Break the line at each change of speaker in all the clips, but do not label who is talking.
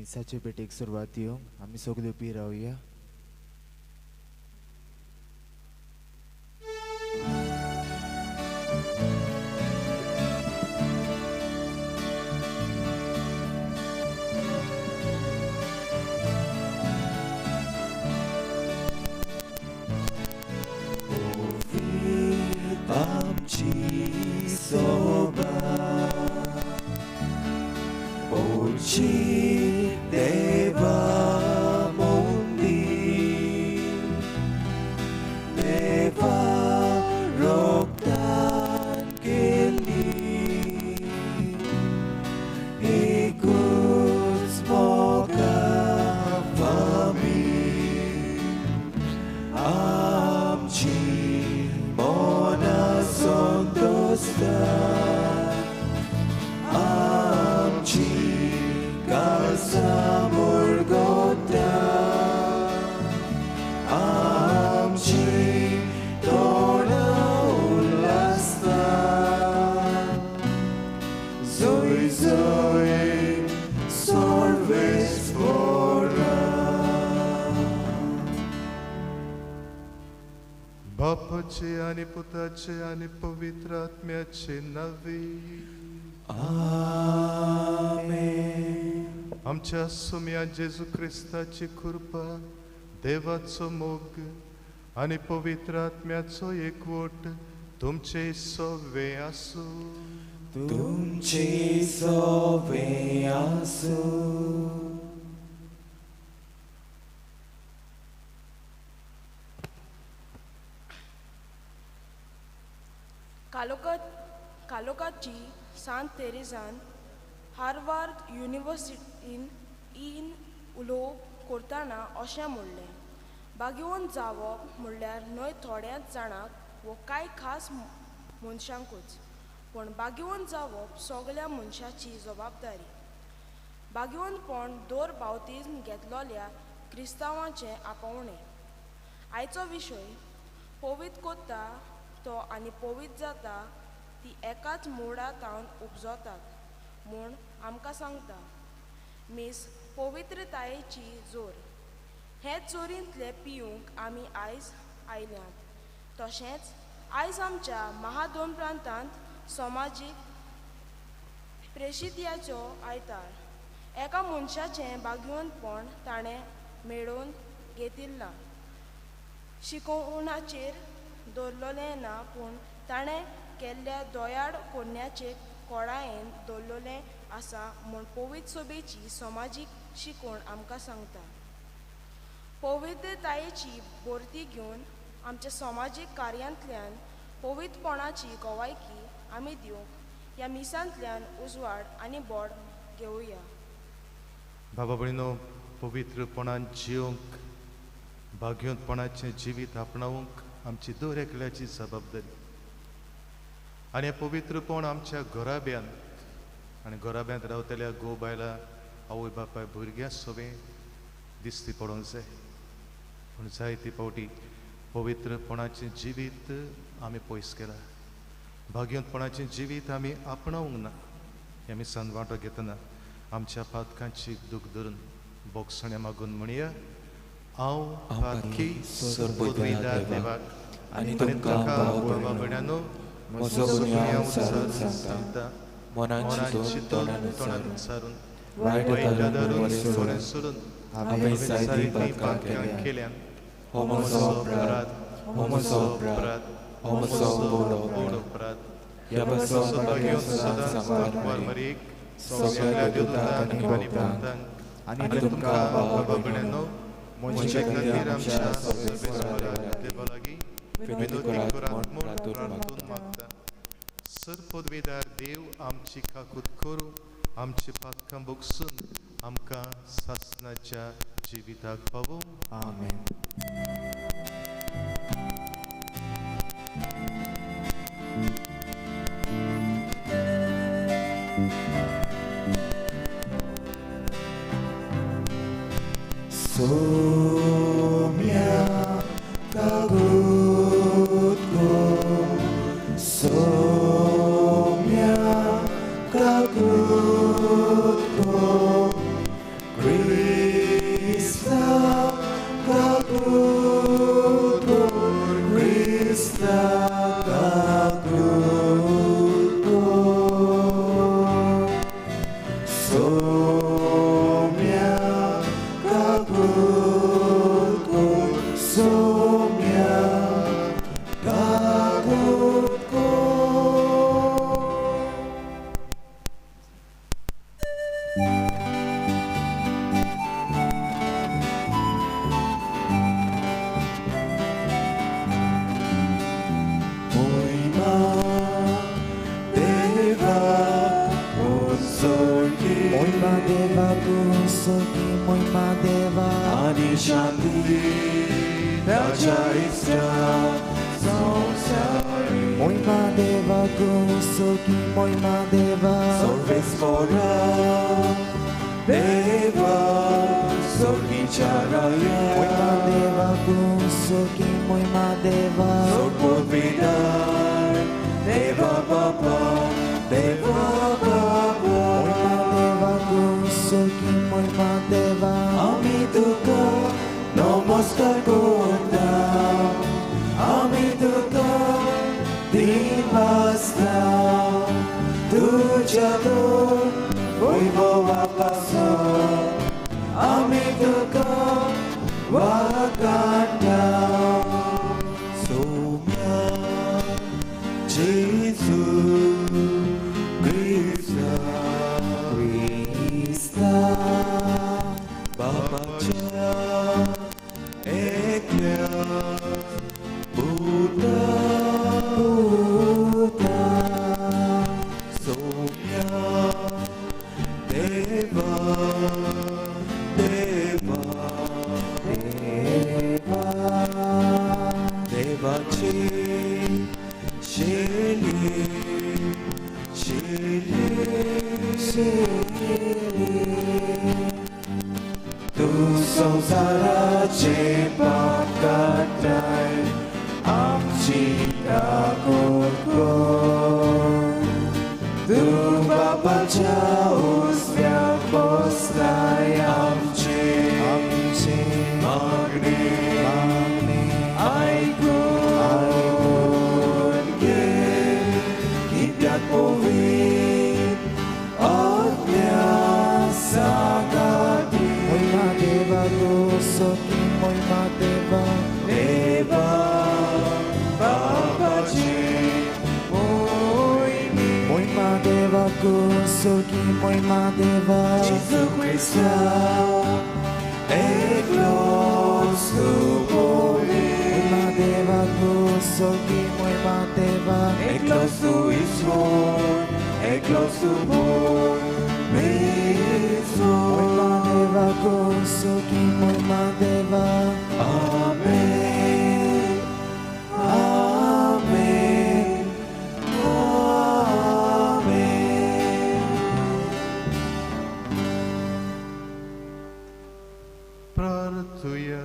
मिसाचे भेटेक सुरवात दिवंक आमी सगळे उबी रावया.
आनी पुताचे आनी पवित्र आत्म्याचे नावे
आमेन.
आमच्या सोम्या जेजू क्रिस्ताची कृपा, देवाचो मोग आनी पवित्र आत्म्याचो एकवट तुमचे सवे आसूं.
तुमचे सवे आसूं.
कालोकाची सांत तेरेजान हार्वार्ड युनिवर्सिटीन इन उलोवप करतना अशें म्हणलें, बागेवन जावप म्हणल्यार न्हय थोड्याच जाणांक वो कांय खास मनशांकूच, पूण बागेवन जावप सगळ्या मनशाची जबाबदारी. बागेवनपण दर बावतीज्म घेतलेल्या क्रिस्तांवाचें आपोवणें. आयचो विशय पवित्र कोत्ता तो आनी पवित्र जाता ती एकाच मोडा तावन उपजतात म्हूण आमकां सांगता. मीस पवित्रतायेची जोर. हे चोरींतले पिवंक आमी आयज आयल्यात. तशेंच आयज आमच्या महादोन प्रांतांत समाजीक प्रेशित्याचो आयतार. एका मनशाचें बागेवनपण ताणें मेळोवन घेतिल्लां, शिकोवणाचेर दवरलें ना, पूण ताणें केल्ल्या दोयाड कोरण्याचे कोडायेन दवरलें आसा म्हूण पवित्र सभेची समाजीक शिकवण आमकां सांगता. पवित्रतायेची भरती घेवन आमच्या समाजीक कार्यांतल्यान पवित्रपणाची गवायकी आमी दिवंक ह्या मिसांतल्यान उजवाड आनी बोड घेवया.
बाबा भयणीनो, पवित्रपणान जिवंक, भाग्यवंतपणाचें जिवीत आपणावंक आमची दर एकल्याची जबाबदारी. आनी हें पवित्रपण आमच्या घराब्यांत आनी घराब्यांत रावतल्या घोव बायलां, आवय बापाय, भुरग्यां सवें दिश्टी पडोंक जाय. पूण जायते फावटी पवित्रपणाचें जिवीत आमी पयस केलां, भाग्यवंतपणाचें जिवीत आमी आपणावंक ना. ह्या मिसान वांटो घेतना आमच्या पातकांची दूख धरून बोगसण्या मागून म्हणया, हांव पातकी पदवीदार देवाक आनी तुमकां बाबा भयणांनो म्हजो गुन्यांव सांगता, मनान चिंतून तोंडान उच्चारून वायट धरून बरें सोडून हांवें जायतीं पातकां केल्यान. हो म्हजो अपराध, हो म्हजो अपराध, हो म्हजो व्हड अपराध. ह्या पासून भाग्यवंत सदांच कुंवार मरीक, सगळ्या देवतांक आनी भक्तांक आनी तुमकां बाबा भयणांनो म्हजे खातीर आमच्या सर्वेस्परा देवा लागीं विनोदी करात म्हूण प्रार्थून मागता. सर पदवीदार देव आमची काकूत करूं, आमची पातकां भोगसून आमकां सासणाच्या जिविताक पावूं.
आमेन. Somia kagutko, somia kagutko, Christo Krista काकूत कर सोम्या काकूत कर सोम्या काकूत कर. Moima Deva Kunsoki
Moima Deva Kunsoki Moima Deva
Ani Shanti Taja Ista Samsari
Moima Deva Kunsoki Moima Deva
Sarvesvara Deva Sorgicharaya
Moima Deva Kunsoki Moima Deva
Sorpodvidar Deva Baba Deva Baba
Moima Deva Kunsoki Moima Deva
আমি তোকা নমস্কার করতাম আমি তোকা দিন বাসতাম তুঝা তো হইব বাপাস আমি তোকা ওয়াকান্ডাম সৌম্যা যিশু খ্রিস্টা
Krista
बाबाच्या एकल्या पुता
Puta
सौम्या देवा देवा
Deva
देवाची शेली शेली
Sheli
तू संसाराचे पाप काढताय आमची काकूत कर तू बापाच्या उजव्या बसलाय आमचे
आमचे
मागणे
मागणे
ऐकून घे कित्याक पवित्र आत्म्या सांगाती
Moima Deva Kunsoki Moima Deva
देवा बाबाची मोहिमी
Moima Deva Kunsoki Moima Deva
Gesù Cristo एकलोच तू
Moima
पवित्र
Deva Kunsoki Moima Deva
एकलोच तू ईश्वर एकलोच तू परमेश्वर
Moima Deva Kunsoki Moima Deva
Amen Amen Amen.
प्रार्थुया.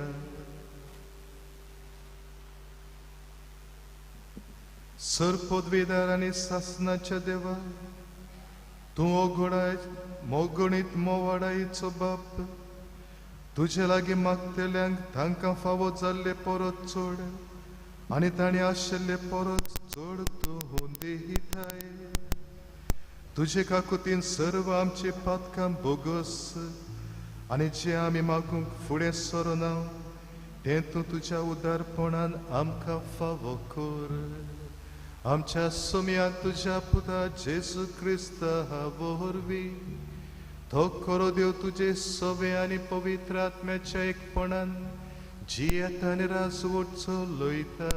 सर पदवीदार आनी सासनाच्या देवा तूं ओगडाय मोगणीत मोवाडायचो बाप तुजे लागीं मागतल्यांक तांकां फावो जाल्ले परत चड आनी तांणी आशिल्ले परत चड तूं दिताय. तुजे काकुतीन सर्व आमची पातकां बोगस आनी जें आमी मागूंक फुडें सरना तें तूं तुज्या उदारपणान आमकां फावो कर. आमच्या सोम्या तुज्या पुता जेजू क्रिस्ता वरवीं तो खरो देव तुजे सवे आनी पवित्र आत्म्याच्या एकपणान जियेता आनी राजवट चलयता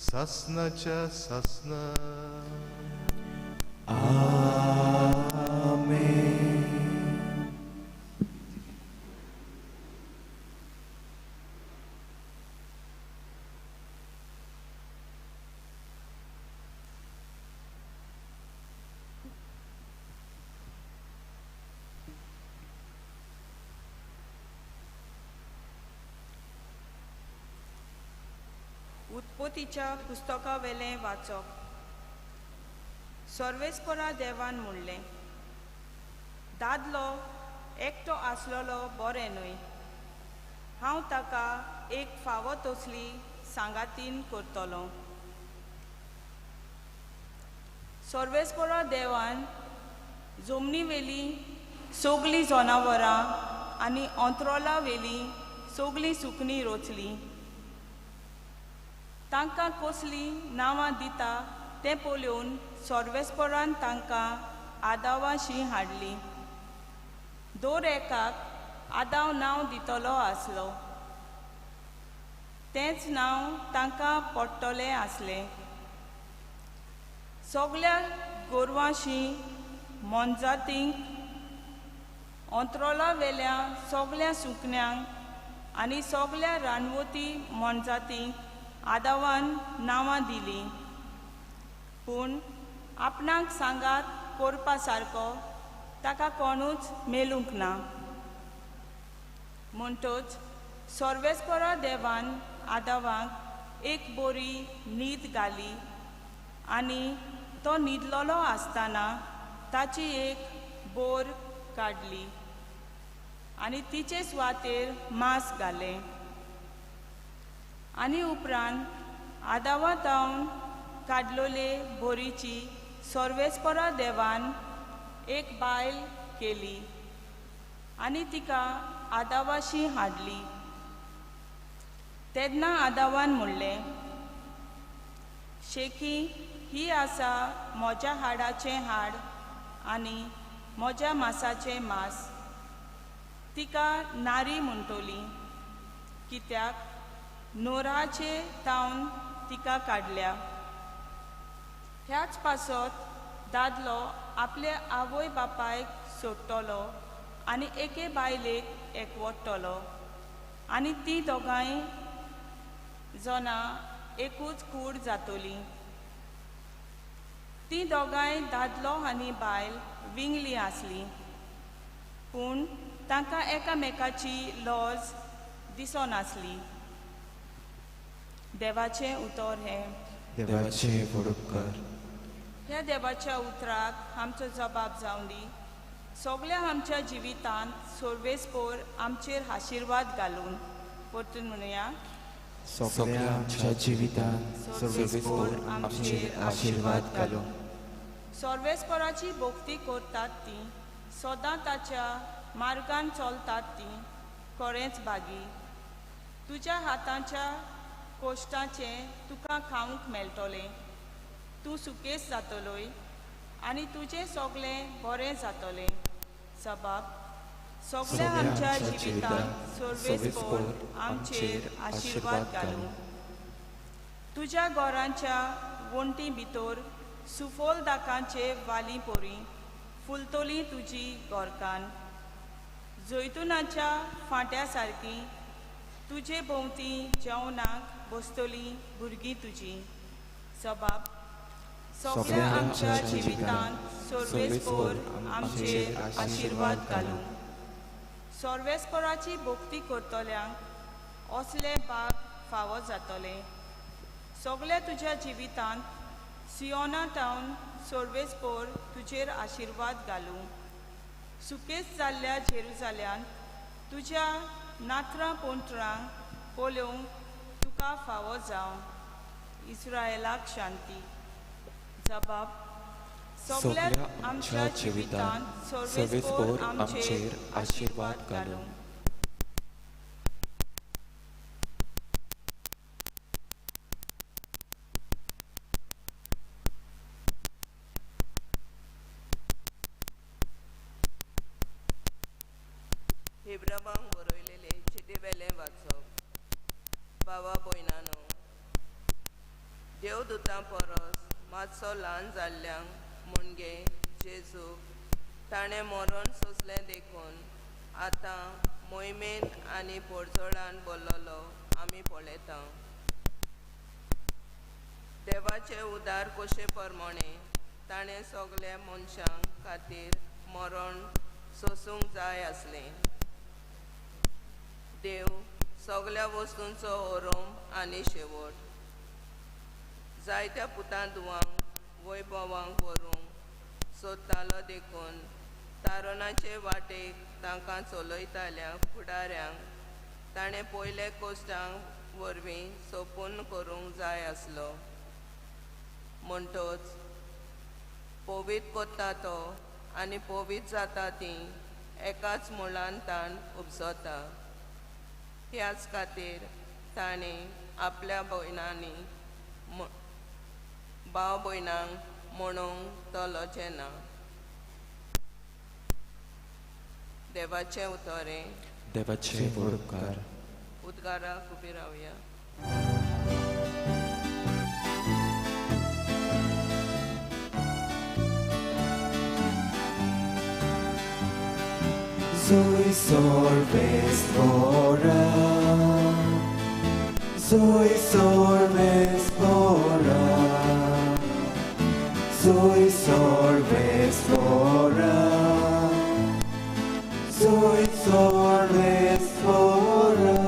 सासनाच्या सासना.
आमेन.
उत्पत्तीच्या पुस्तकावेलें वाचप. सर्वेस्परा देवान म्हणलें, दादलो एकटो आसलेलो बरें न्हय, हांव ताका एक फावो तसली सांगातीन करतलो. सर्वेस्परा देवान जमनी वेली सगळीं जनावरां आनी अंत्रोला वेली सगळीं सुकणीं रोचलीं. तांकां कसलीं नांवां दिता तें पळोवन सर्वेस्परान तांकां आदावाशी हाडलीं. दर एकाक आदाव नांव दितलो आसलो, तेंच नांव तांकां पडटलें आसलें. सगळ्या गोरवांशी मोनजातींक, अंत्रोला वेल्या सगळ्या सुकण्यांक आनी सगळ्या रानवती मोनजातींक आदावान नांवां दिलीं. पूण आपणाक सांगात करपा सारको ताका कोणूच मेळूंक ना. म्हणटच सर्वेस्परा देवान आदावाक एक बरी न्हीद घाली आनी तो न्हिदलेलो आसतना ताची एक बोर काडली आनी तिचे सुवातेर मांस घालें. आनी उपरांत आदावा तावन काडलोले बोरीची सर्वेस्परा देवान एक बायल केली आनी तिका आदावाशी हाडली. तेन्ना आदावान म्हणलें, शेकी ही आसा म्हज्या हाडाचें हाड आनी म्हज्या मासाचें मांस. तिका नारी म्हणटली, कित्याक नोराचे तावन तिका काडल्या. ह्याच पासत दादलो आपले आवय बापायक सोडटलो आनी एके बायलेक एकवटतलो आनी ती दोगांय जाणां एकूच कूड जातली. ती दोगांय दादलो आनी बायल विंगली आसली, पूण तांकां एकामेकाची लज दिसनासली. देवाचें उतर हें.
देवाचें उपकार.
ह्या देवाच्या उतराक आमचो जबाब जावं दी. सगळ्या आमच्या जिवितांत सर्वेस्पोर आमचेर आशिर्वाद घालून. परतून म्हणुया,
सगळ्या आमच्या जिवितांत सर्वेस्पोर आमचेर आशिर्वाद घालून.
सर्वेस्पोराची भक्ती करतात ती सदां ताच्या मार्गान चलतात ती खरेंच भागी. तुज्या हाताच्या कोश्टाचें तुका खावंक मेळटलें. तूं सुकेस जातलोय आनी तुजें सगळें बरें जातलें. सबाब सगळ्या आमच्या जिवितांत सर्वेस्पोर आमचेर आशिर्वाद घालूं. तुज्या घरांच्या वण्टी भितर सुफोल दाकांचे वाली पोरी फुलतली तुजी गोरकान. जैतुनाच्या फांट्या सारकी तुजे भोंवती जेवणाक बसतली भुरगीं तुजी. सबाब सगळ्या आमच्या जिवितांत सर्वेस्पोर आमचेर आशिर्वाद घालूं. सर्वेस्पोराची भक्ती करतल्यांक असले भाग फावो जातले. सगळ्या तुज्या जिवितांत सियोना टावन सर्वेस्पोर तुजेर आशिर्वाद घालूं. सुकेस जाल्ल्या जेरुजाल्यांत तुज्या नात्रां पोंत्रांक पळोवंक तुका फावो जावं. इस्रायलाक शांती. जबाब सगळ्या आमच्या जिवितांत सर्वेस्पोर आमचेर आशिर्वाद घालूं.
हेब्रावांक बरयलेले चिटी वेलें वाचप. बाबा भयणानो, देवदूतां परस मातसो ल्हान जाल्ल्यांक म्हणजे जेजूक ताणें मरण सोंसलें देखून आतां मोहिमेन आनी पोरजोळान भरलेलो आमी पळयता. देवाचे उदार कशे प्रमाणे ताणें सगल्या मनशां खातीर मरण सोंसूंक जाय आसलें. देव सगल्या वस्तूंचो ओरोम आनी शेवट. जायत्या पुतां धुवांक वैभवांक व्हरूंक सोदतालो देखून तारणाचे वाटेक तांकां चलयताल्या फुडाऱ्यांक ताणें पयले कोश्टांक वरवीं सोपून करूंक जाय आसलो. म्हणटच पवित्र कोत्ता तो आनी पवित्र जाता ती एकाच मुळान ताण उपजता. ह्याच खातीर ताणें आपल्या भयणांनी भाव भयणांक म्हणूंक तो लजेना. देवाचें उतरें.
देवाचे उपकार.
उद्गाराक उबी रावया.
Zoe solves fora, Zoe solves fora, Zoe solves fora, Zoe solves fora.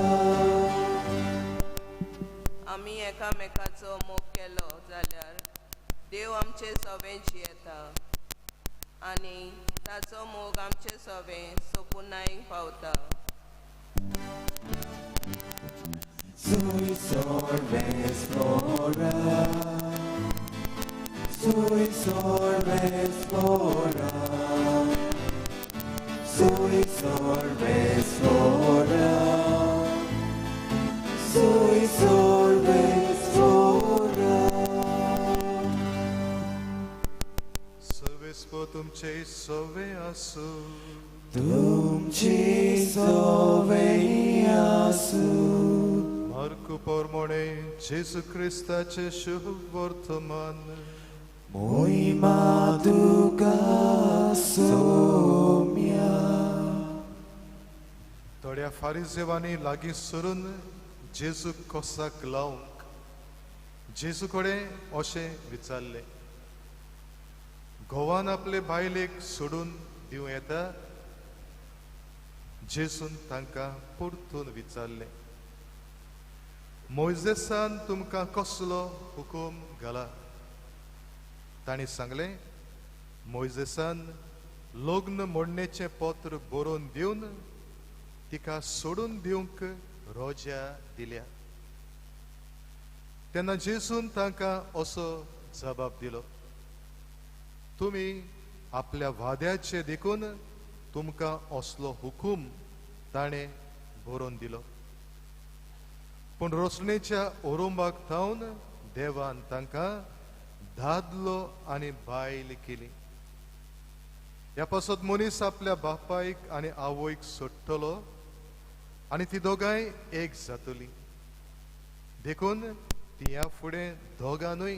आमी एकामेकाचो मोग केलो जाल्यार देव आमचे सवें जियेता आनी ताचो मोग आमचे सवें सोपुनायक पावता.
Zoe solves fora, Zoe solves fora, Zoe solves fora, Zoe solves fora.
सर्वेस्पो तुमचे सवे आसू.
तुमची सवे आसू.
मार्कू पोरमोणे जेजू क्रिस्ताचे शुभ वर्तमान.
मोहिमा तुका सोम्या.
थोड्या फारिजेवांनी लागीं सरून जेजू कोसाक लावंक जेजू कडेन अशें विचारलें, घोवान आपले बायलेक सोडून दिवं येता? जेजून तांकां परतून विचारलें, मोयजेसान तुमकां कसलो हुकूम घाला? तांणी सांगलें, मोयजेसान लग्न मोडणेचें पत्र बरोवन दिवन तिका सोडून दिवंक रोजा दिल्या. तेन्ना जेजून तांकां असो जबाब दिलो, तुमी आपल्या वाद्याचे देखून तुमकां असलो हुकूम ताणें बरोवन दिलो, पूण रोसणेच्या ओरोंबाक थावन देवान तांकां दादलो आनी बायल केली. ह्या पासत मनीस आपल्या बापायक आनी आवयक सोडटलो आनी ती दोगांय एक जातली. देखून ती ह्या फुडें दोगां न्हय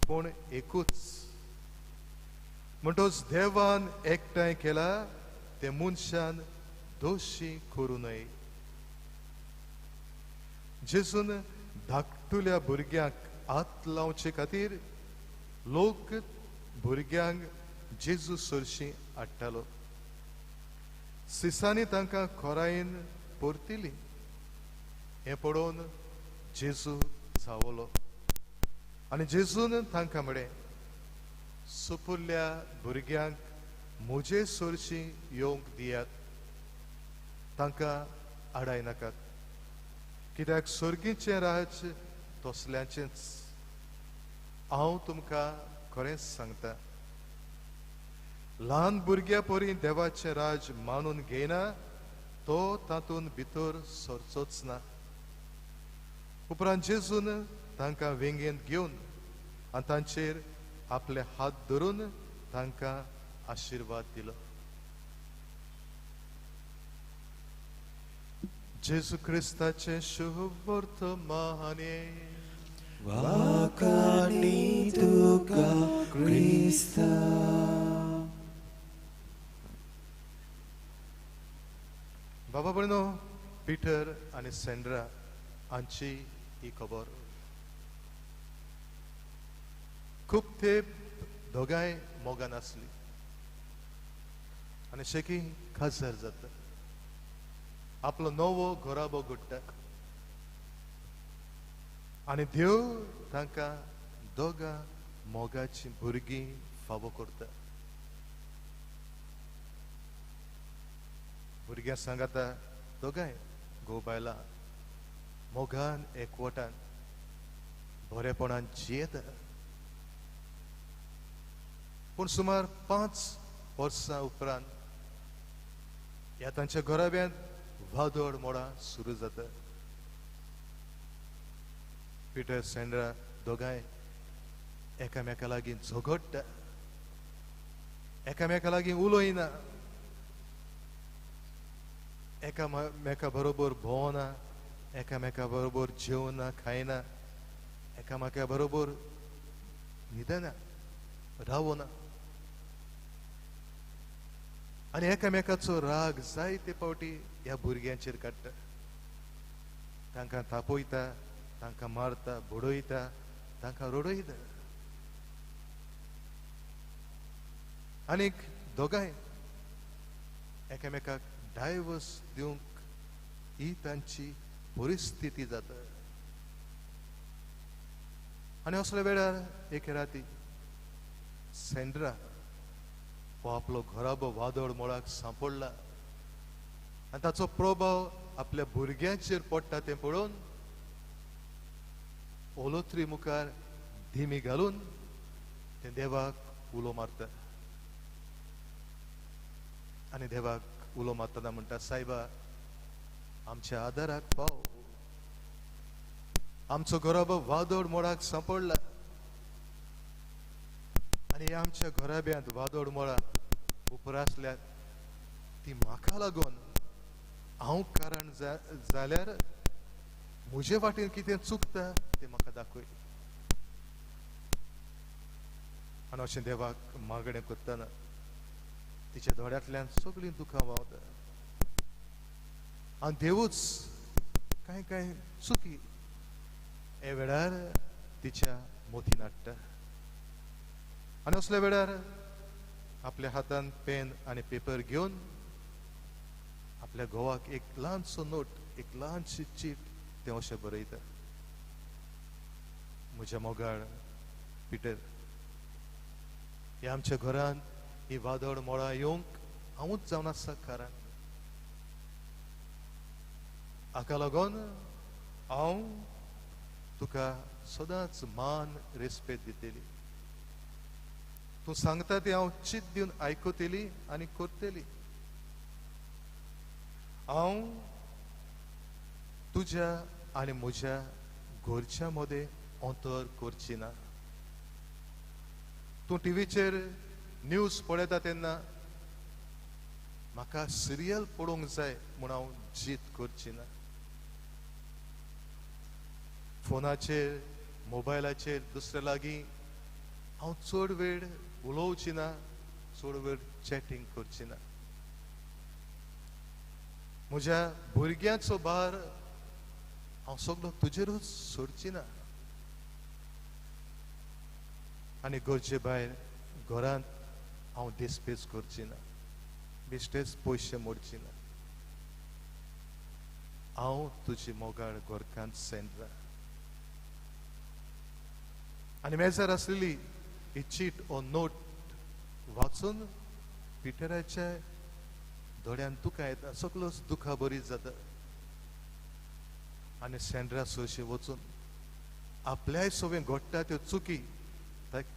पूण एकूच. म्हणटच देवान एकठांय केला ते मनशान दोशी करूं नये. जेजून धाकटुल्या भुरग्यांक हात लावचे खातीर लोक भुरग्यांक जेजू सरशी हाडटालो. सिसांनी तांकां खोरायेन परतिली. हें पळोवन जेजू चावलो आनी जेजून तांकां म्हळें, सुपुरल्या भुरग्यांक म्हजे सरशी येवंक दियात, तांकां आडाय नाकात, कित्याक सर्गीचें राज्य तसल्यांचेंच. हांव तुमकां खरेंच सांगता, ल्हान भुरग्या परी देवाचें राज मानून घेयना तो तातूंत भितर सरचोच ना. उपरांत जेजून तांकां वेंगेंत घेवन आनी तांचेर आपले हात धरून तांकां आशिर्वाद दिलो. जेजू क्रिस्ताचें शुभ वर्तमान.
वाखाणी तुका क्रिस्ता.
बाबा भयणो, पिटर आनी सेंड्रा हांची ही खबर. खूब तेंप दोगांय मोगान आसली आनी शेकी काजार जाता, आपलो नवो घराबो घडटा आनी देव तांकां दोगां मोगाची भुरगीं फावो करता. भुरग्यां सांगाता दोगांय घोव बायलां मोगान एकवटान बरेपणान जियेता. पूण सुमार 5 वर्सां उपरांत ह्या तांच्या घराब्यांत वादळ मोडां सुरू जाता. पिटर सँड्रा दोगांय एकामेका लागीं झगडटा, एकामेका लागीं उलयना, एकामेका बरोबर भोंवना, एकामेका बरोबर जेवना खायना, एकामेका बरोबर न्हिदना रावना आनी एकामेकाचो राग जायते फावटी ह्या भुरग्यांचेर काडटा. तांकां तापयता, तांकां मारता, बडयता, तांकां रडयता. आनीक दोगांय एकामेकाक डायवर्स दिवंक ही तांची परिस्थिती जाता. आनी असल्या वेळार एके राती सँड्रा हो आपलो घराबो वादळ मोळाक सांपडला आनी ताचो प्रभाव आपल्या भुरग्यांचेर पडटा तें पळोवन ओलोत्री मुखार दिमी घालून तें देवाक उलो मारता आनी देवाक उलो मारतना म्हणटा, सायबा आमच्या आदाराक पाव, आमचो घराबो वादळ मोळाक सांपडला आनी आमच्या घराब्यांत वादळ मोळा उपरासल्यात ती म्हाका लागून हांव कारण जाल्यार म्हजे वाटेन कितें चुकता तें म्हाका दाखय. आनी अशें देवाक मागणें करतना तिच्या दोळ्यांतल्यान सगळीं दुखां व्हांवता आनी देवूच कांय कांय चुकी हे वेळार तिच्या मोतीन हाडटा. आनी असल्या वेळार आपल्या हातान पेन आनी पेपर घेवन आपल्या घोवाक एक ल्हानसो नोट, एक ल्हानशी चीट तें अशें बरयता, म्हज्या मोगाळ पिटर, ह्या आमच्या घरांत ही वादळ मोळां येवंक हांवूच जावन आसा कारण, हाका लागून हांव तुका सदांच मान रेस्पेद दितली, तूं सांगता ती हांव चित दिवन आयकतली आनी करतली, हांव तुज्या आनी म्हज्या घरच्या मदें अंतर करची ना. तूं टिवीचेर न्यूज पळयता तेन्ना म्हाका सिरियल पळोवंक जाय म्हूण हांव जीत करची ना. फोनाचेर मोबायलाचेर दुसऱ्या लागीं हांव चड वेळ उलोवची ना, चड वेळ चॅटींग करची ना. म्हज्या भुरग्यांचो भार हांव सगलो तुजेरूच सोडची ना. आनी गरजे भायर घरांत हांव दिसपेस करची ना, बेश्टेच पयशे मोडची ना. हांव तुजी मोगाळ घरकान्न सँड्रा. आनी मेजार आसलेली ही चीट ओ नोट वाचून पिटराच्या दोळ्यान दुखां येता, सगळोच दुखा बरी जाता. आनी सँड्रा सोशी वचून आपल्याय सवें घडटा त्यो चुकी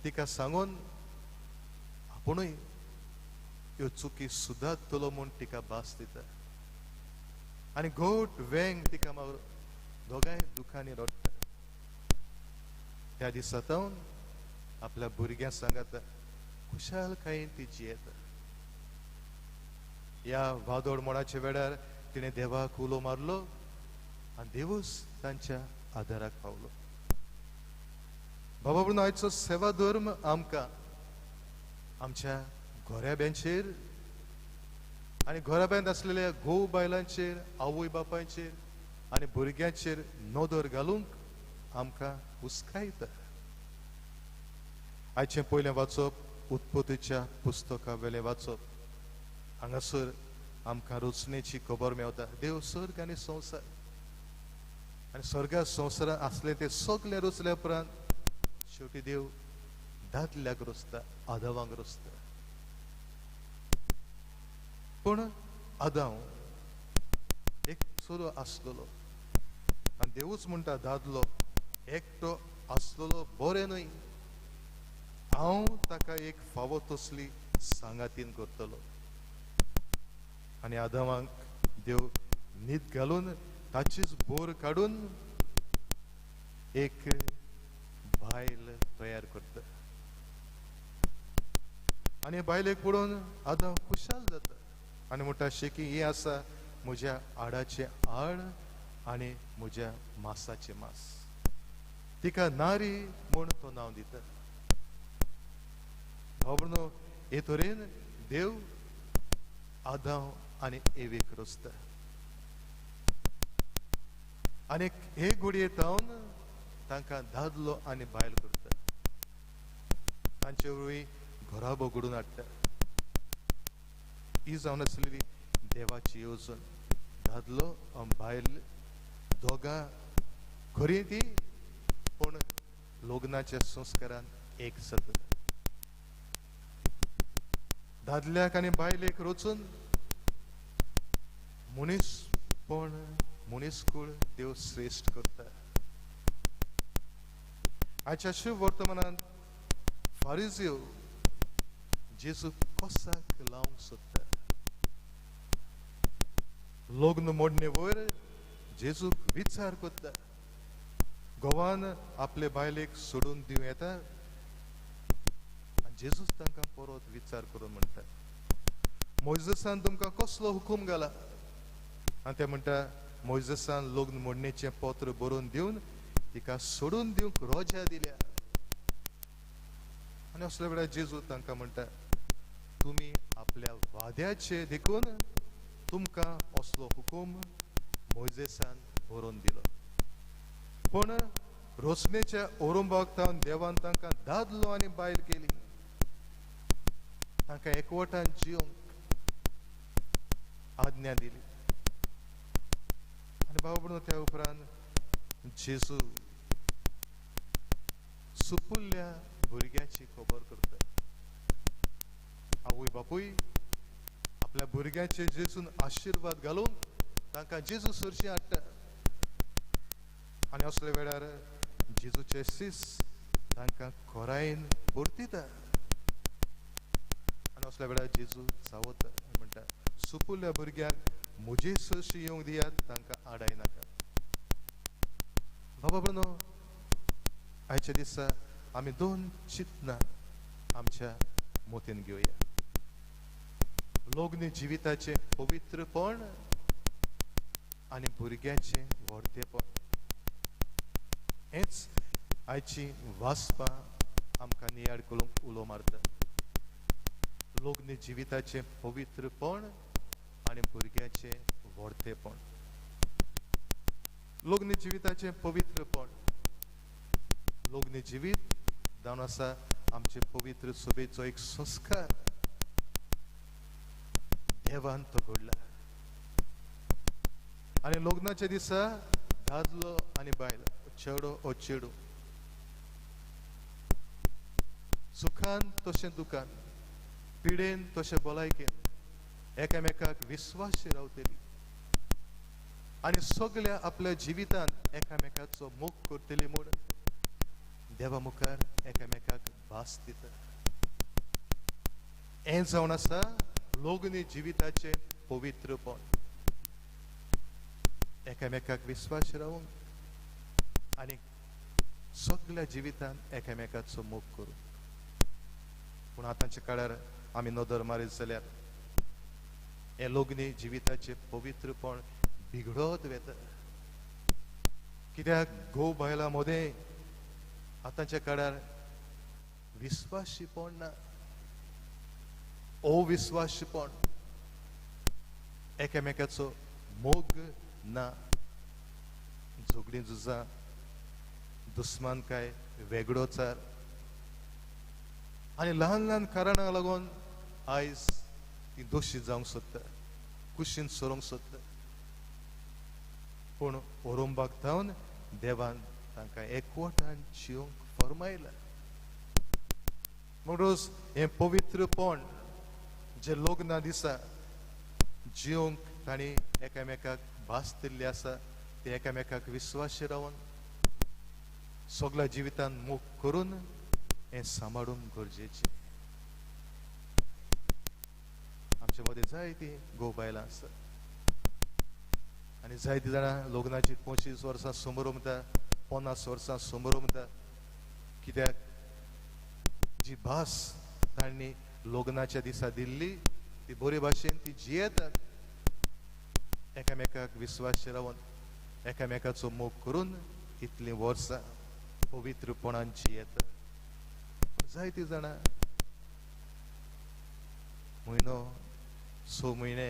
तिका सांगून आपुणूय ह्यो चुकी सुदारतलो म्हूण तिका भास दिता आनी घोट वेंग तिका मागीर दोगांय दुखांनी रडटा. त्या दिसा तावन आपल्या भुरग्यां सांगाता खुशालकायेन ती जियेता. ह्या वादळ मोडाच्या वेळार तिणें देवाक उलो मारलो आनी देवूच तांच्या आदाराक पावलो. बाबा म्हणून आयचो सेवा धर्म आमकां आमच्या घराब्यांचेर आनी घराब्यांत आसलेल्या घोव बायलांचेर, आवय बापायचेर आनी भुरग्यांचेर नदर घालूंक आमकां हुस्कायता. आयचें पयलें वाचप उत्पत्तीच्या पुस्तका वेलें वाचप. हांगासर आमकां रचणेची खबर मेवता. देव सर्ग आनी संवसार आनी स्वर्गा संवसारांत आसलें तें सगळें रचल्या उपरांत शेवटी देव दादल्याक रचता, आदावांक रचता. पूण आदाव एक चलो आसलेलो आनी देवूच म्हणटा दादलो एकटो आसलेलो बरें न्हय, हांव ताका एक फावो तसली सांगातीन करतलो. आनी आदामाक देव न्हीद घालून ताचीच बोर काडून एक बायल तयार करता. आनी बायलेक पळोवन आदाम खुशाल जाता आनी म्हणटा शेकी हें आसा म्हज्या हाडाचें हाड आनी म्हज्या मासाचें मास. तिका नारी म्हूण तो नांव दिता. भाव हे तरेन देव आदाम आनी एवेक रचता आनी हे घडये तावन तांकां दादलो आनी बायल करता. तांचे वरवीं घराबो घडून हाडटा. ही जावन आसलेली देवाची येवजण. दादलो बायल दोगां खरी ती पूण लग्नाच्या संस्कारान एक जाता. दादल्याक आनी बायलेक रचून मनीसपण मनीसकूळ देव श्रेश्ठ करता. आयच्या शुभ वर्तमानांत फारिजियो जेजू कोसाक लावंक सोदता. लग्न मोडणे वयर जेजूक विचार करता. घोवान आपले बायलेक सोडून दिवं येता? आनी जेजूच तांकां परत विचार करून म्हणटा, मोयजेसान तुमकां कसलो हुकूम घाला? आनी ते म्हणटा, मोयजेसान लग्न मोडणेचें पत्र बरोवन दिवन तिका सोडून दिवंक रोजा दिल्या. आनी असल्या वेळार जेजू तांकां म्हणटा, तुमी आपल्या वाद्याचे देखून तुमकां असलो हुकूम मोयजेसान बरोवन दिलो, पूण रोसणेच्या ओरुंबाक तावन देवान तांकां दादलो आनी बायल केली. तांकां एकवटान जिवंक आज्ञा दिली. आनी बाबा म्हणून त्या उपरांत जेजू सुपुल्ल्या भुरग्याची खबर करता. आवय बापूय आपल्या भुरग्याचे जेजून आशिर्वाद घालून तांकां जेजू सरशी हाडटा. आनी असल्या वेळार जेजूचे सीस तांकां खोरायेन परतिता. आनी असल्या वेळार जेजू चावता म्हणटा, सुपुल्ल्या भुरग्यांक म्हजे सरशी येवंक दियात, तांकां आडाय नाका. बाबा भयणो, आयच्या दिसा आमी दोन चिंतनां आमच्या मोतीन घेवया. लग्न जिविताचें पवित्रपण आनी भुरग्याचें व्हडतेपण. हेंच आयची वाचपां आमकां नियाळ करूंक उलो मारता. लग्न जिविताचें पवित्रपण आनी भुरग्याचें व्हडतेपण. लग्न जिविताचें पवित्रपण. लग्न जिवीत जावन आसा आमचे पवित्र सभेचो एक संस्कार. देवान तो घडला. आनी लग्नाच्या दिसा दादलो आनी बायल, चेडो ओ चेडू, सुखान तशें दुखान, पिडेन तशें भलायकेन एकामेकाक विस्वाशी रावतली आनी सगल्या आपल्या जिवितांत एकामेकाचो मोग करतली म्हूण देवा मुखार एकामेकाक भास दिता. हें जावन आसा लग्न जिविताचें पवित्रपण. एकामेकाक विस्वास रावूंक आनी सगल्या जिवितांत एकामेकाचो मोग करूंक. पूण आतांच्या काळार आमी नदर मारीत जाल्यार हें लग्न जिविताचें पवित्रपण बिगडत वता. कित्याक घोव बायलां मदें आतांच्या काळार विस्वाशीपण ना, अविस्वाशीपण, एकामेकाचो मोग ना, झगडीं झुजां, दुस्मानकाय, वेगळोचार आनी ल्हान ल्हान कारणांक लागून आयज ती दोशी जावंक सोदता, कुशीन सरूंक सोदता. पूण ओरोंबाक थावन देवान तांकां एकवटान जिवंक फर्मायला. म्हणून हें पवित्रपण जे लग्ना दिसा जिवंक तांणी एकामेकाक भास दिल्ली आसा, ते एकामेकाक विस्वाशी रावन सगळ्या जिवितान मोग करून हें सांबाळूंक गरजेचें. आमचे मदें जायतीं घोव बायलां आसात आनी जायतीं जाणां लग्नाची 25 वर्सां समरमता, 50 वर्सां समरमता. कित्याक जी भास तांणी लग्नाच्या दिसा दिल्ली ती बरे भाशेन ती जियेतात. एकामेकाक विस्वास रावन एकामेकाचो मोग करून इतलीं वर्सां पवित्रपणान जियेतात. जायतीं जाणां म्हयनो, 6 म्हयने,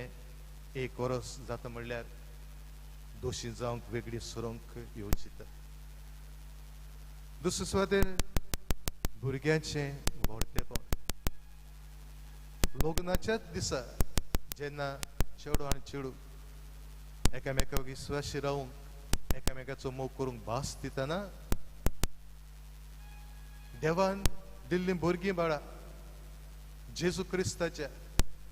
1 वर्स जाता म्हणल्यार दोशी जावंक वेगळी सरूंक येवजिता. दुसरे सुवातेर भुरग्यांचें व्हडतेपण. लग्नाच्याच दिसा जेन्ना चेडो आनी चेडू एकामेकाक विस्वाशी रावूंक एकामेकाचो मोग करूंक भास दितना देवान दिल्लीं भुरगीं बाळां जेजू क्रिस्ताच्या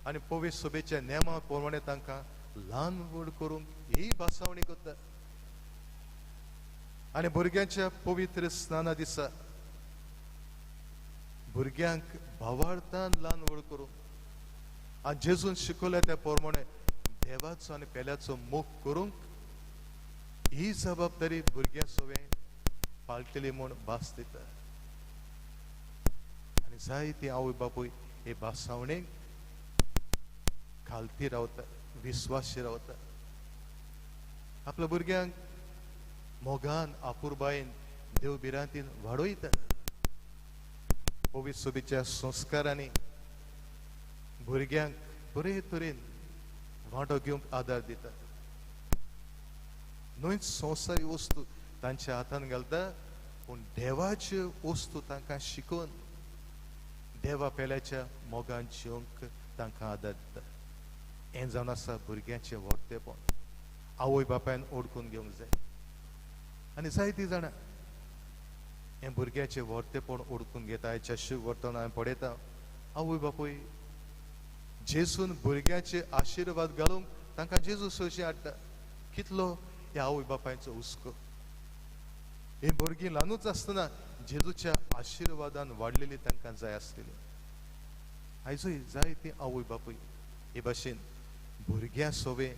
आनी पवित्र सभेच्या नेमा प्रमाणे तांकां ल्हान व्हड करूंक ही भासावणी करता. आनी भुरग्यांच्या पवित्र स्नाना दिसा भुरग्यांक भावार्थान ल्हान व्हड करूंक आनी जेजून शिकयल्या त्या प्रमाणे देवाचो आनी पेल्याचो मोग करूंक ही जबाबदारी भुरग्यां सवें पाळटली म्हूण भास दिता. आनी जायती आवय बापूय हे भासावणेक खालती रावता, विस्वाशी रावता. आपल्या भुरग्यांक मोगान आपुरबायेन देव भिरांतीन वाडयता. पवित्र सभेच्या संस्कारांनी भुरग्यांक बरे तरेन वांटो घेवंक आदार दिता. न्हय संवसारी वस्तू तांच्या हातान घालता, पूण देवाच्यो वस्तू तांकां शिकोवन देवा पेल्याच्या मोगान जिवंक तांकां आदार दिता. हें जावन आसा भुरग्यांचें व्हडतेपण. आवय बापायन ओडकून घेवंक जाय. आनी जायतीं जाणां हें भुरग्याचें व्हडतेपण ओडकून घेता. हाच्या शीव व्हरतना हांवें पळयता आवय बापूय जेजून भुरग्याचे आशिर्वाद घालूंक तांकां जेजू सोशी हाडटा. कितलो ह्या आवय बापायचो हुस्को. ही भुरगीं ल्हानूच आसतना जेजूच्या आशिर्वादान वाडलेली तांकां जाय आसलेली. आयजूय जायतीं आवय बापूय हे भाशेन भुरग्यां सोवे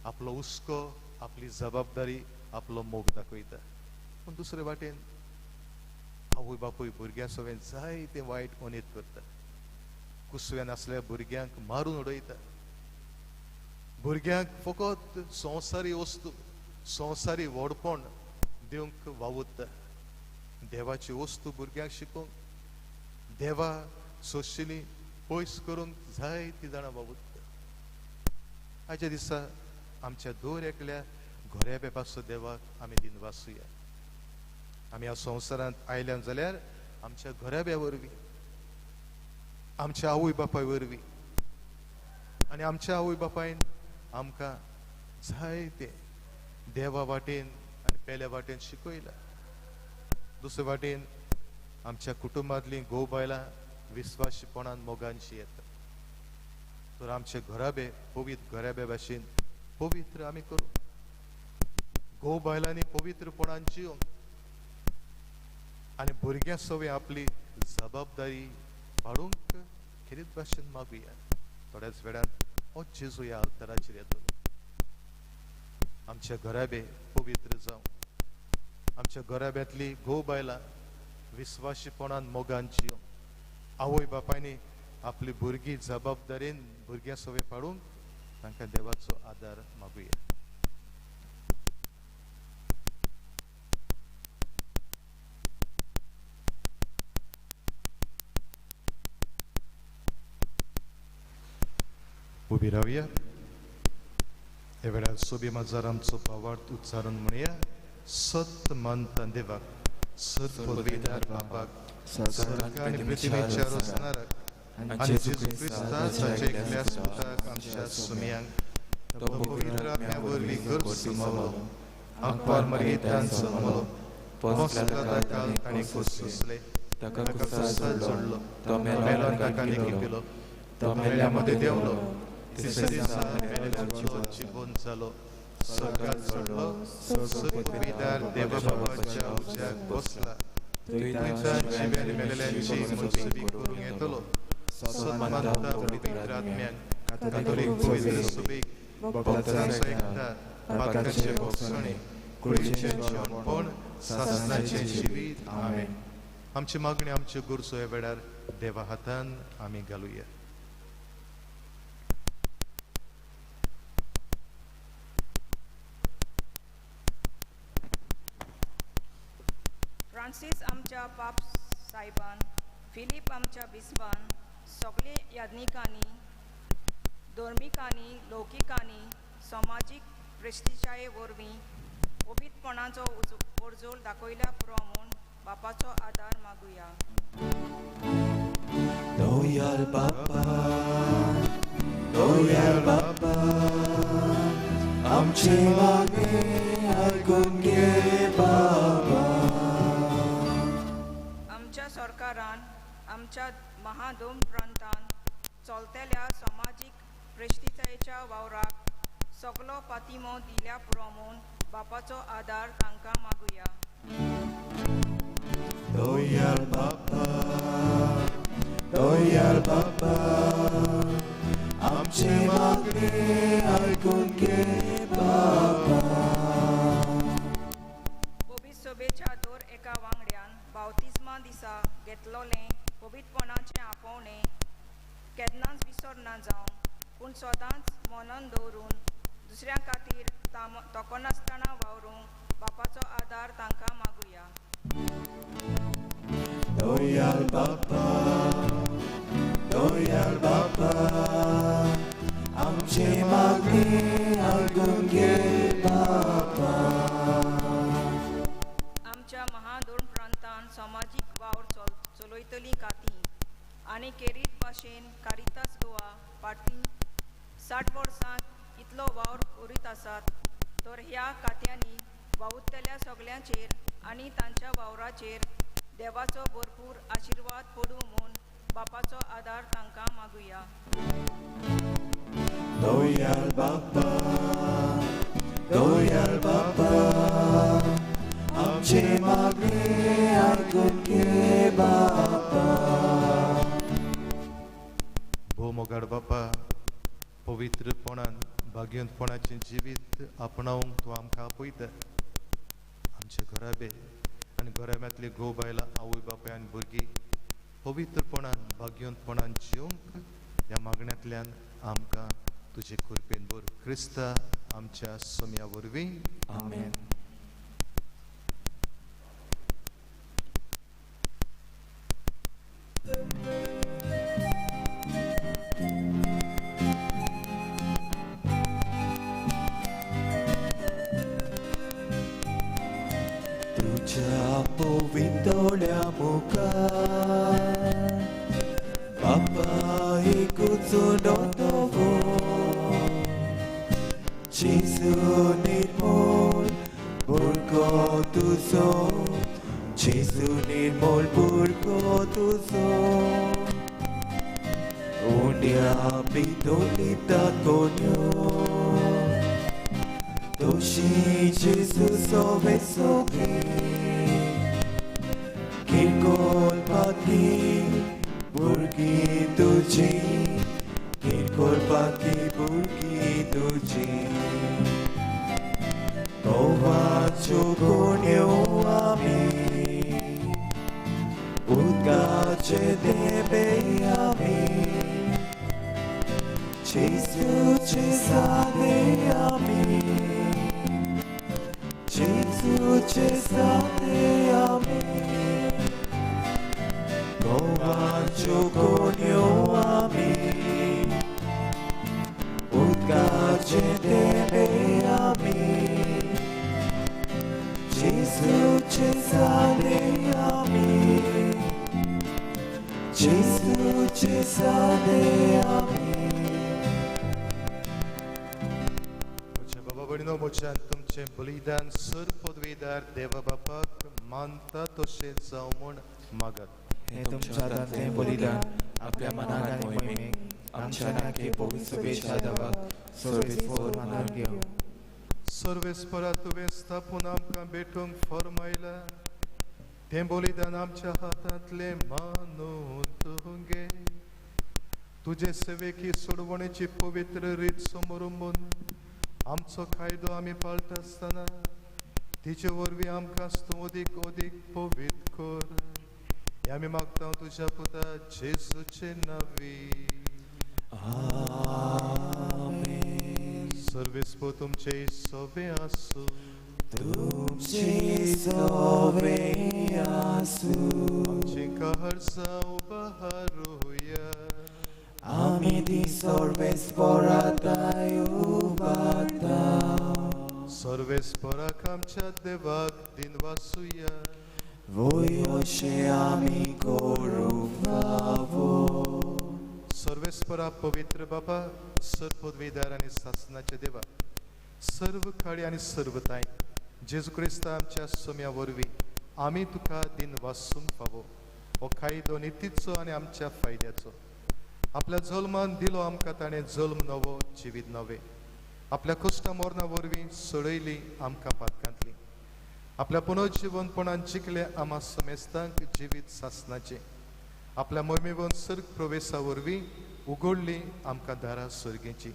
आपलो हुस्को, आपली जबाबदारी, आपलो मोग दाखयता. पूण दुसरे वाटेन आवय बापूय भुरग्यां सोवे जायते वायट अनीत करता. कुसव्यान आसल्या भुरग्यांक मारून उडयता. भुरग्यांक फकत संवसारी वस्तू, संवसारी व्हडपण दिवंक वावुरता. देवाची वस्तू भुरग्यांक शिकोवंक, देवा सोशिली पयस करूंक जायतीं जाणां वावुरता. आयच्या दिसा आमच्या दर एकल्या घोऱ्या पासून देवाक आमी दिनवासुया. आमी ह्या संवसारांत आयल्यान जाल्यार आमच्या घराब्या वरवीं, आमच्या आवय बापाय वरवीं, आनी आमच्या आवय बापायन आमकां जायते देवा वाटेन आनी पेल्या वाटेन शिकयला. दुसरे वाटेन आमच्या कुटुंबांतलीं घोव बायलां विस्वाशीपणान मोगान येता. तर आमचे घराबे पवित्र घराब्या भाशेन पवित्र आमी करूं. घोव बायलांनी पवित्रपणान जिवंक आनी भुरग्यां सवें आपली जबाबदारी पाडूंक खेरीत भाशेन मागुया. थोड्याच वेळान हो जेजू ह्या अवताराचेर येतलो. आमच्या घराबे पवित्र जावं. आमच्या घराब्यांतली घोव बायलां विस्वाशीपणान मोगान जिवंक. आवय बापायनी आपली भुरगीं जबाबदारेन भुरग्यां सवें पाडूंक तांकां देवाचो आदार मागुया. उबी रावया. ह्या वेळार सोबी माजार आमचो भावार्थ उच्चारून म्हणया. सत मानता देवाक, सत पदवीदार बापाक, स्वर्ग आनी पृथ्वीच्या रचणाराक आनी जेजू क्रिस्ताच्या एकल्या सुताक आमच्या सुम्यांक तो पवित्र आत्म्या वरवीं गर्भ सुमावलो, आंकवार मरयेंतल्यान जल्मलो, पोंसल्या काल ताणें खोस सोंसले, ताका कुसार जोडलो, तो मेलो आनी ताका लिपिलो, तो मेल्ल्या मदें देंवलो, तिसऱ्या दिसा मेल्ल्यांचो जिवंत जालो, स्वर्गात चडलो, पदवीदार देवबापाच्या उज्याक बसला, थंयच्यान जिव्यान मेलेल्यांची मुनसबी करूंक येतलो. सन्मानता पवित्र आत्म्यान, कातोलीक पवित्र सभेक, भक्तांचो एकठार, पातकांचें भोगसणें, कुडीचें जिवनपण, सासणाचें जिवीत. आमेन. आमची मागणी, आमच्यो गरजो ह्या वेळार देवा हातान आमी घालुया.
फ्रांसीस आमच्या पाप साहेबान, फिलीप आमच्या बिस्पान, सगळे याज्ञिकांनी, धर्मिकांनी, लौकिकांनी समाजीक प्रेस्टिजाये वरवीं पवित्रपणाचो पर्जोळ दाखयल्या पुरो म्हूण बापाचो आदार मागुया.
दयाळ बापा, दयाळ बापा, आमचे मागणे आयकून घे बाबा.
आमच्या सरकारान, आमच्या महादोम प्रांतान चलतल्या समाजीक प्रेस्टिजायेच्या वावराक सगलो पातिमो दिल्या पुरो म्हूण बापाचो आदार तांकां मागुया.
दयाळ बापा, दयाळ बापा, आमचे मागणे आयकून घे बाबा.
पवित्र सभेच्या दर एका वांगड्यान बावतिज्मा दिसा घेतलोलें पवित्रपणाचें आपोवणें केन्नाच विसरना जावं, पूण सदांच मनन दवरून दुसऱ्यां खातीर तोकनासतना वावरूंक बापाचो आदार तांकां मागुया.
दयाळ बापा, दयाळ बापा, आमचे मागणे आयकून घे बाबा.
आमच्या महादोन प्रांतान समाजीक वावर चलयतलीं काती आनी केरीत भाशेन कारितास गोवा फाटलीं 60 वर्सां इतलो वावर करीत आसात, तर ह्या खात्यांनी वावुरतल्या सगल्यांचेर आनी तांच्या वावराचेर देवाचो भरपूर आशिर्वाद पडूं म्हूण बापाचो आदार तांकां मागुया.
दयाळ बापा, दयाळ बापा, आमचे मागणे आयकून घे बाबा.
भोव मोगाळ बापा, पवित्रपणान भाग्यवंतपणाचें जिवीत आपणावंक तूं आमकां आपयता. आमचे घराबे आनी घराब्यांतली घोव बायलां, आवय बापाय आनी भुरगीं पवित्रपणान भाग्यवंतपणान जिवंक ह्या मागण्यांतल्यान आमकां तुजे कृपेन भर. क्रिस्ता आमच्या सोम्या वरवीं.
आमेन.
तुझ्या पवितोल्या मुखार बापा एकूच नोतवो, जेजू निर्मोल बुरगो तुजो, जेजू निर्मोल बुरगो तुजो, उंड्या पितोलिता कोन्यो, तशी जेजू सोवे सोगे, किरकोळ पाती बुरगी तुजी, किरकोळ पाती बुरगी तुजी, गोवाच्यो गुण्यो आमी, उदकाचे देवे आमी, जेजूचे सादे आमी, जेजूचे सादे आमी, गोवाच्यो गुण्यो आमी, उदकाचे देवे आमी, जेजूचे सादे आमी, जेजूचे सादे आमी.
म्हज्या बाबा भयणीनो, म्हज्यान तुमचें बलिदान सर पदवीदार देवा बापाक मानता तशें जावं म्हूण मागात.
हें तुमच्या हातांतलें बलिदान आपल्या मनाक आनी मोहिमेक आमच्या नाके पवित्र सभेच्या देवाक सर्वेस्पर मानून घेवं.
सर्वेस्परा तुवें स्थापून आमकां भेटूंक फर्मायला तें बलिदान आमच्या हातांतलें मानून तुगे तुजे सेवेक ही सोडवणेची पवित्र रीत समोर आमचो कायदो आमी पाळटा आसतना तिचे वरवीं आमकां तूं अदीक अदीक पवित्र कर. हें आमी मागता तुज्या पुता जेजूचे नांवी.
आमेन.
सर्वेस्पर तुमचे सोबे आसूं.
तुमचे सोबे आसूं.
आमचीं कहरसां उबारुया.
आमी ती सर्वेस्पराताय उबारता.
सर्वेस्पराक आमच्या देवाक दिनवासुया.
वय अशें आमी करूंक फावो.
सर्वेस्परा पवित्र बापा, सर पदवीदार आनी सासनाचे देवा, सर्व काळी आनी सर्वताय जेजू क्रिस्ता आमच्या सोम्या वरवीं आमी तुका दिनवासूंक फावो. हो कायदो नितीचो आनी आमच्या फायद्याचो. आपल्या जल्मान दिलो आमकां ताणें जल्म नवो, जिवीत नवें. आपल्या कश्टा मरणा वरवीं सोडयली आमकां पातकांतली. आपल्या पुनर्जिवनपणान जिखले आमा समेस्तांक जिवीत सासनाचें. आपल्या मोहिमेवन सर्ग प्रवेशा वरवीं उगडली आमकां दारां सर्गेची.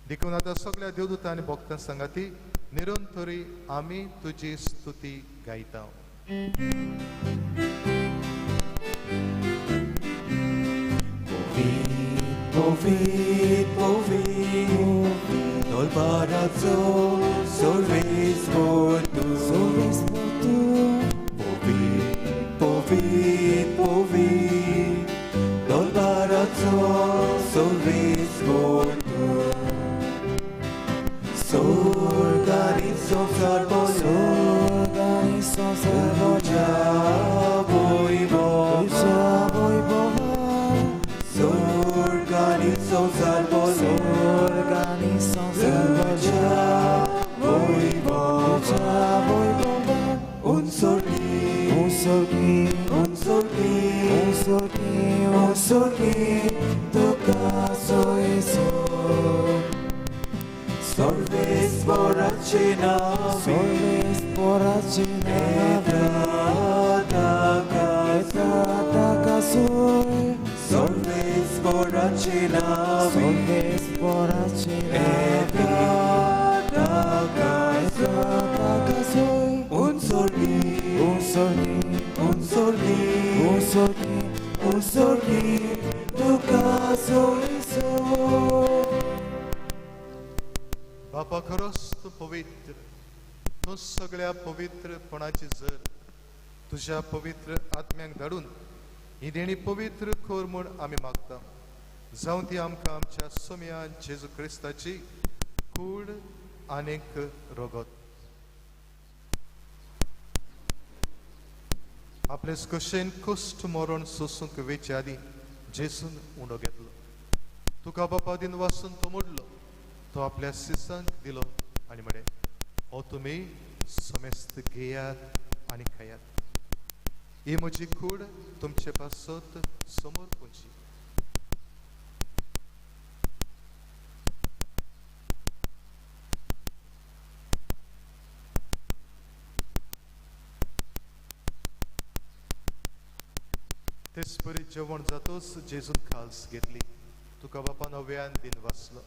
देखून आतां सगळ्या देवदूतां आनी भक्तां सांगाती निरंतरी आमी तुजी स्तुती गायता.
Povit, povit, Tolbarazzo, sorves por tu. Povit, povit, povit, Tolbarazzo, sorves por tu. Sorganizo sarbolo, sorganizo voivoda. Sorganizo sarbolo, un sorgi, un sorgi, un sorgi, un sorgi, un sorgi, toca soy sol. Sorves borrachina, sorves borrachina, soy. Sorves borrachina, sorves borrachina, un sorgi, un sorgi, un sorgi, un sorgi, un sorgi, toca soy sol.
बापा खरोच तूं पवित्र, तूं सगळ्या पवित्रपणाची जर तुज्या पवित्र आत्म्याक धाडून ही देणी पवित्र कर म्हूण आमी मागता. जावं ती आमकां आमच्या सोम्या जेजू क्रिस्ताची कूड आनीक रगत. आपले कशेन कश्ट मरण सोसूंक वेचे आदीं जेजून उंडो घेतलो. तुका बापा दिन वासून तो मोडलो, तो आपल्या सिसांक दिलो आनी म्हळें, हो तुमी समेस्त घेयात आनी खायात. ही म्हजी कूड तुमचे पासत समोर पुची. तेच परी जेवण जातोच जेजून खाल्स घेतली, तुका बापा नव्यान दिन वाचलो,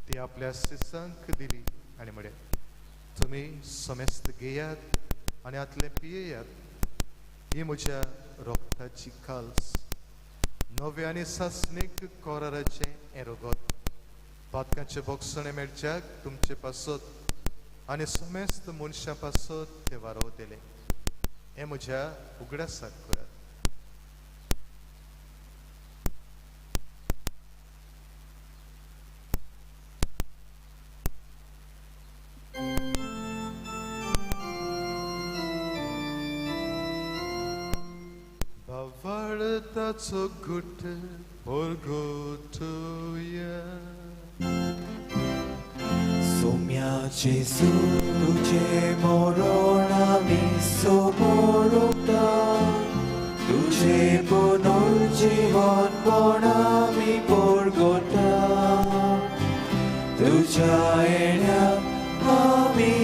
ती आपल्या सिसांक दिली आनी म्हळें, तुमी समेस्त घेयात आनी आतलें पियेयात. ही म्हज्या रोगताची खाल्स, नव्या आनी सासणीक कोराराचें हें रगत. पातकांचें बोगसणें मेळच्याक तुमचे पासत आनी समेस्त मनशां पासत तें वारोवतलें. हें म्हज्या उगडासाक करात. भावार्थाचो गुट परगटुया.
सोम्या जेजू तुझे मरण आमी समोरता, तुझे पुनर्जीवन पण आमी परगटा, तुझ्या येण्याक आमी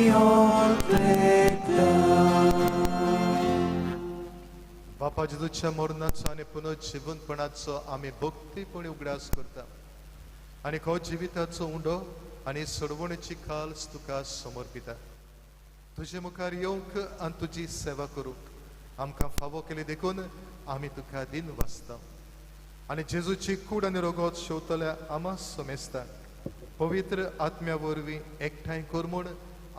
बापा जेजूच्या मरणाचो आनी पुनर्जिवनपणाचो आमी भक्तीपणी उगडास करता आनी हो जिविताचो उंडो आनी सोडवणेची खास तुका समर्पिता. तुजे मुखार येवंक आनी तुजी सेवा करूंक आमकां फावो केली देखून आमी तुका दिन वाचता आनी जेजूची कूड आनी रोगोत शेवतल्या आमा समेस्तांक पवित्र आत्म्या वरवीं एकठांय कर म्हूण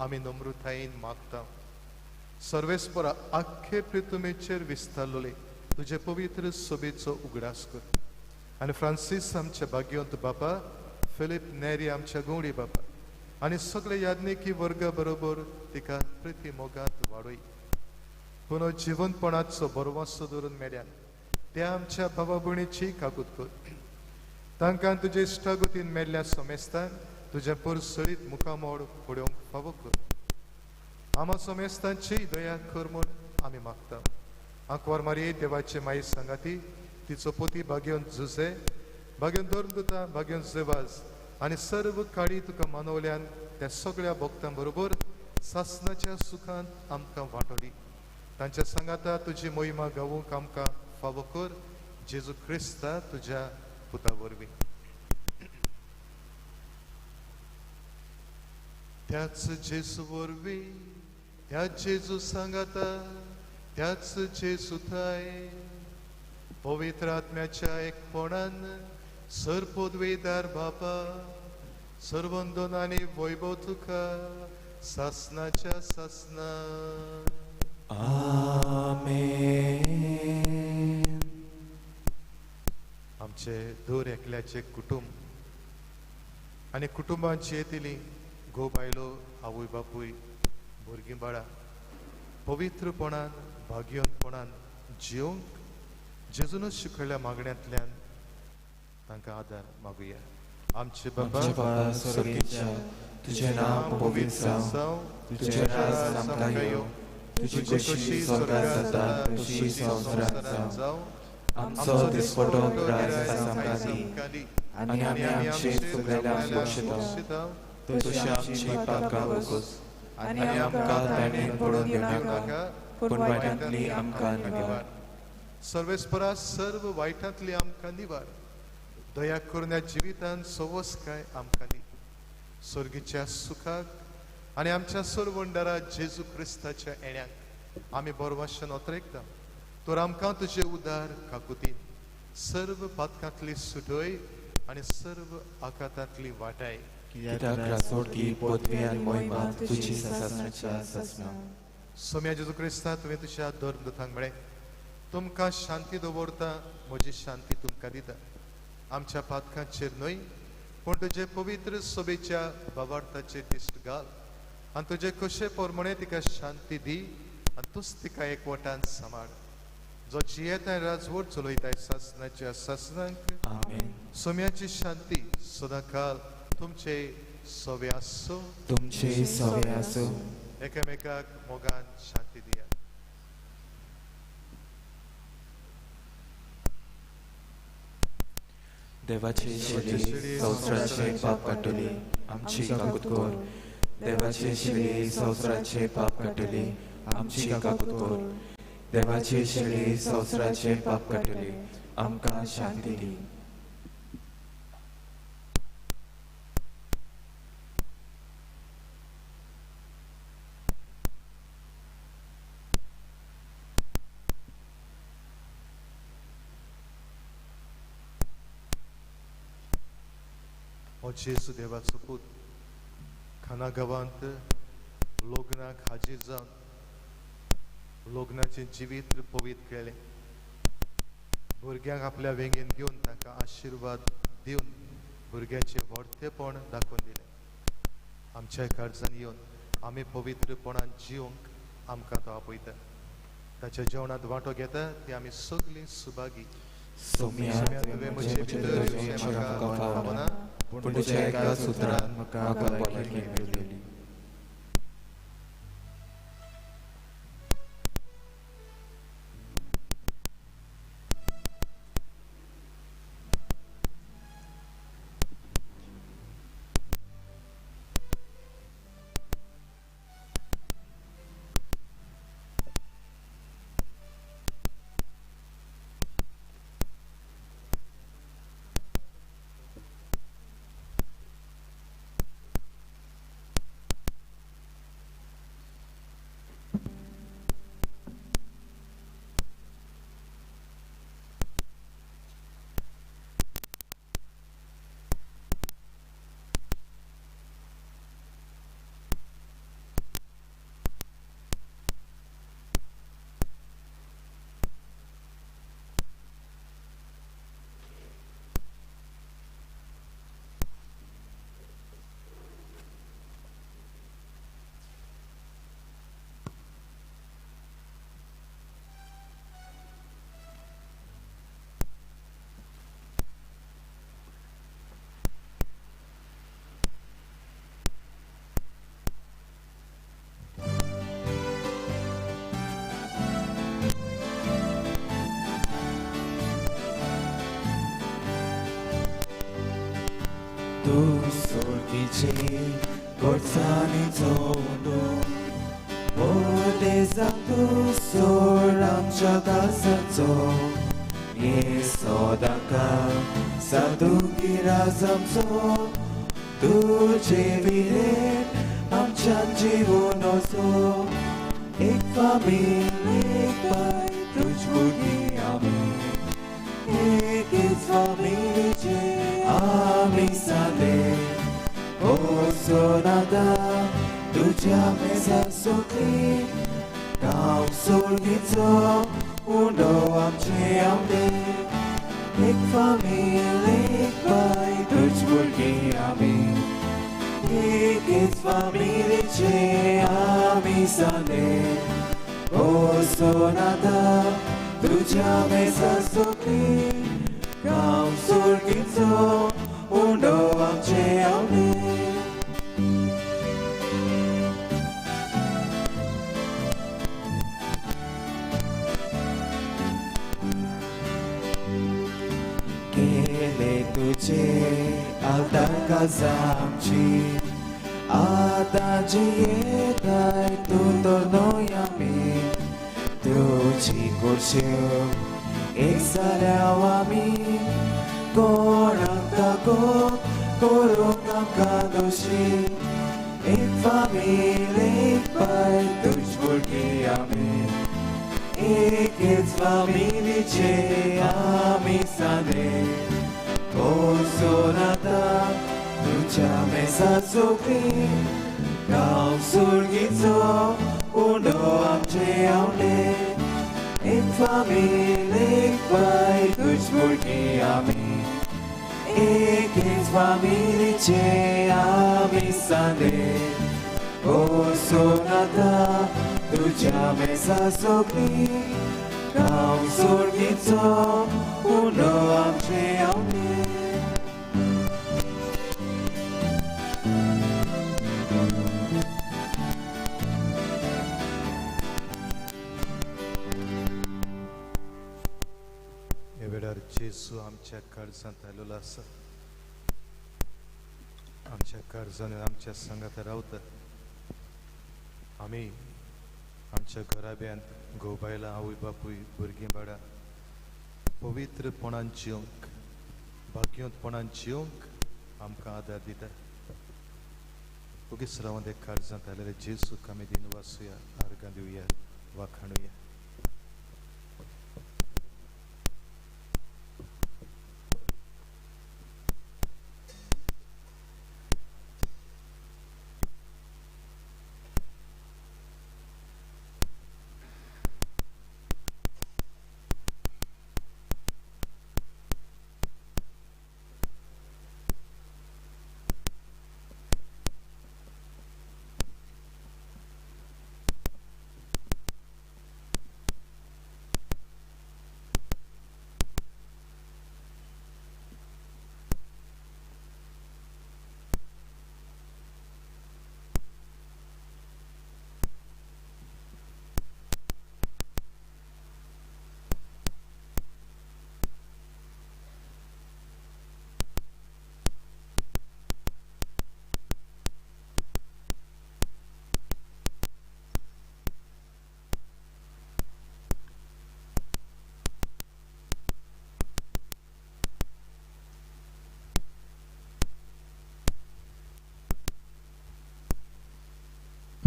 आमी नम्रतायेन मागता. सर्वेस्परा आख्खे प्रितुमेचेर विस्तारलोले तुजे पवित्र सोबेचो उगडास कर आनी फ्रांसीस आमच्या भाग्यवंत बापा, फिलीप नेरी आमच्या गवडी बापा आनी सगळे याज्ञिकी वर्गा बरोबर तिका प्रिती मोगांत वाडय. पुनः जिवनपणाचो बरवासो धरून मेल्यान त्या आमच्या भावा भयणीची काकूत कर. तांकां तुजे इश्टागतीन मेल्ल्या समेस्तान तुज्या परसरीत मुखामोड पळोवंक फावो कर. आमा समेस्तांची दया कर म्हूण आमी मागता. आंकवार मारये देवाचे माई सांगाती, तिचो पोती भाग्यवंत जुजे, भाग्यवंत धर्मदूता, भाग्यवंत जेवाज आनी सर्व काळी तुका मानवल्यान त्या सगळ्या भक्तां बरोबर सासनाच्या सुखांत आमकां वांटो दी. तांच्या सांगाता तुजी मोहिमा गावूंक आमकां फावो कर, जेजू क्रिस्ता तुज्या पुता वरवीं. त्याच जेजू वरवीं, त्याच जेजू सांगाता, त्याच जेजू थाय पवित्र आत्म्याच्या एकपणान सर पदवेदार बापा, सर्वंदन आनी वैभव तुका सासनाच्या सासना.
आमेन.
आमचे दर एकल्याचे कुटुंब आनी कुटुंबांची येतली घोव बायलो, आवय बापूय, भुरगीं बाळां पवित्रपणान भाग्यवंतपणान जिवंक जेजूनच शिकयल्ल्या मागण्यांतल्यान तांकां आदार मागुया. आमचे बाबा
स्वर्गीच्या, तुझें नांव पवित्र जावं, तुझें राज आमकां येवं, तुजी खोशी स्वर्गांत जाता तशी संवसारांत जावं. आमचो दिसपटो ग्रास आमकां दी आनी आमी आमचे चुकलेल्यांक बक्षिता तशी आमची पापकां बगोस आनी आमकां ताणें पडून घेवनाका, पूण वायटांतली आमकां निवार.
सर्वेस्परा सर्व वायटांतली आमकां निवार. दया करून ह्या जिवितान सवसकाय आमकां दी. स्वर्गीच्या सुखाक आनी आमच्या सोडवणदारा जेजू क्रिस्ताच्या येण्याक आमी बरवाशन ओतरेकता. तर आमकां तुजे उदार काकुतीन सर्व पातकांतली सुटय आनी सर्व आघातांतली वाटाय.
कित्याक रासोडकी पदवी आनी मोहिमा तुजी सासणाच्या सासणा.
सोम्या जेजू क्रिस्ता, तुवें तुज्या धर्मदूतांक म्हळें, तुमकां शांती दवरता, म्हजी शांती तुमकां दिता. आमच्या पातकांचेर न्हय पूण तुजे पवित्र सोबेच्या भावार्थाचेर दिश्ट घाल आनी तुजे कशे प्रमाणे तिका शांती दी आनी तूंच तिका एकवटान सांबाळ, जो जियेता राजवट चलयताय सासनाच्या सासनाक.
आमेन.
सोम्याची शांती सदांकाल तुमचे सवे आसूं.
तुमचे सवे आसूं.
एकामेकाक मोगान शांती दिया.
देवाचे शिले संवसाराचे पाप काडटली आमची काकूत कर. देवाचे शिले संवसाराचे पाप काडटली आमची काकूत कर. देवाचे शिले संवसाराचे पाप काडटली आमकां शांती दी.
हो जेजू देवाचो पूत खाना गांवांत लग्नाक हाजीर जावन लग्नाचें जिवीत पवित्र केलें. भुरग्यांक आपल्या वेंगेन घेवन तांकां आशिर्वाद दिवन भुरग्यांचें व्हडतेपण दाखोवन दिलें. आमच्या काळजान येवन आमी पवित्रपणान जिवंक आमकां तो आपयता. ताच्या जेवणांत वांटो घेता ती आमी सगळीं सुभागी.
सोम्या, तुवें म्हजे भितर येवचें म्हाका फावना, पूण तुज्या एका सुत्रान म्हाका भलायकी मेळटली.
तूं सोडकीचे गोडसाणीचो उंडो देसा तूं सोड आमच्या कासाचो ये सोदाका साधुकी राजांचो तुझे विरेन आमच्या जीवन असो एक फामील एक पाय तुज भुरगीं आमी एकेच फामिलीचे आमी सादे ओ सोनाता तुझ्या मेजा सोकली गांव सोडगीचो उंडो आमचे आमदे एक फामील एक पाय तुज भुरगीं आमी एकेच फामिलीचे आमी सादे ओ सोनाता तुझ्या मेजा सोकली गांव सोडगीचो उंडो आमचे आमदे. केले तुझे आल्तार काजामची आतां जियेताय तूं तर न्हय आमी तुजी कुर्श्यो एक जाल्या आमी कोणाक ताको करूंक आमकां दोशी एक फामील एक पाय तुज भुरगीं आमी एकेच फामिलीचे आमी सादे ओ सोनाता तुझ्या मेजा सोकली गांव सुर्गीचो उंडो आमचे आवडे एक फामील एक पाय तुज भुरगीं आमी एकेच फामिलीचे आमी सादे ओ सोनाता तुझ्या मेजा सोकली गांव सोडगीचो उंडो आमचे आवडे.
ह्या वेळार जेजू आमच्या काळजांत आयलेलो आसा, आमच्या काळजान आमच्या संगात रावता. आमी आमच्या घराब्यांत घोव बायलां आवय बापूय भुरगीं बाळां पवित्रपणान जिवंक भाग्यवंतपणान जिवंक आमकां आदार दिता. ओगीच रावन त्या काळजांत आयलेले जेजूक आमी दिन वाचुया, आर्गां दिवया, वाखाणुया.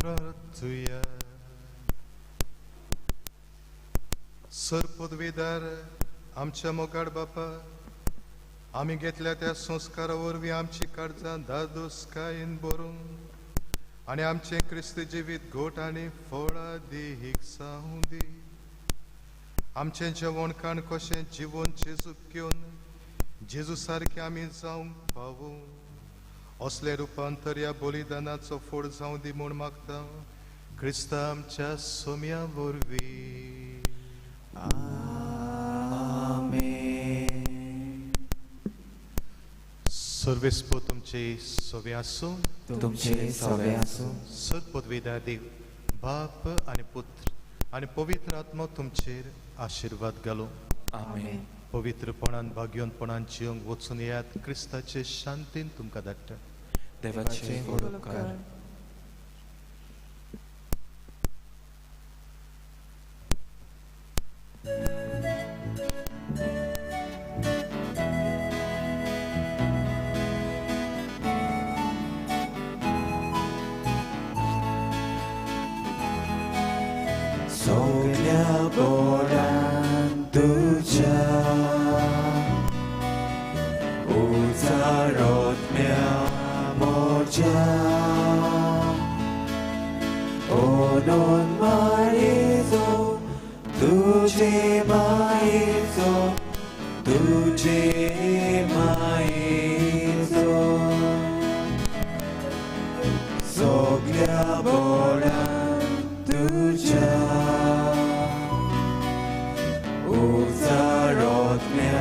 प्रार्थुया. सर पदवीदार आमच्या मोगाळ बापा, आमी घेतल्या त्या संस्कारा वरवीं आमची काळजां धादोसकायेन भरून आनी आमचें क्रिस्त जिवीत घोट आनी फळां दीक जावं दी. आमचें जेवण खाण कशें जिवन जेजूक घेवन जेजू सारकें आमी जावंक पावूं असलें रुपांतर ह्या बलिदानाचो फोड जावं दी म्हूण मागता क्रिस्ता आमच्या सोम्या वरवीं.
आमेन.
सर्वेस्पो तुमचे सवे आसूं,
तुमचे सवे आसूं.
सदपदवीदार देव बाप आनी पुत्र आनी पवित्र आत्मो तुमचेर आशिर्वाद घालूं.
आमेन.
पवित्रपणान भाग्यवंतपणान जिवंक वचून येयात. क्रिस्ताचे शांतीन तुमकां धाडटा.
देवाचे व्हड उपकार.
सगल्या बोलान तुज्या उचारोत्म्या मोरच्या ओनोन मायेचो तुजे मायेचो तुजे मायेचो सगल्या बोलान तुज्या उचारोत्म्या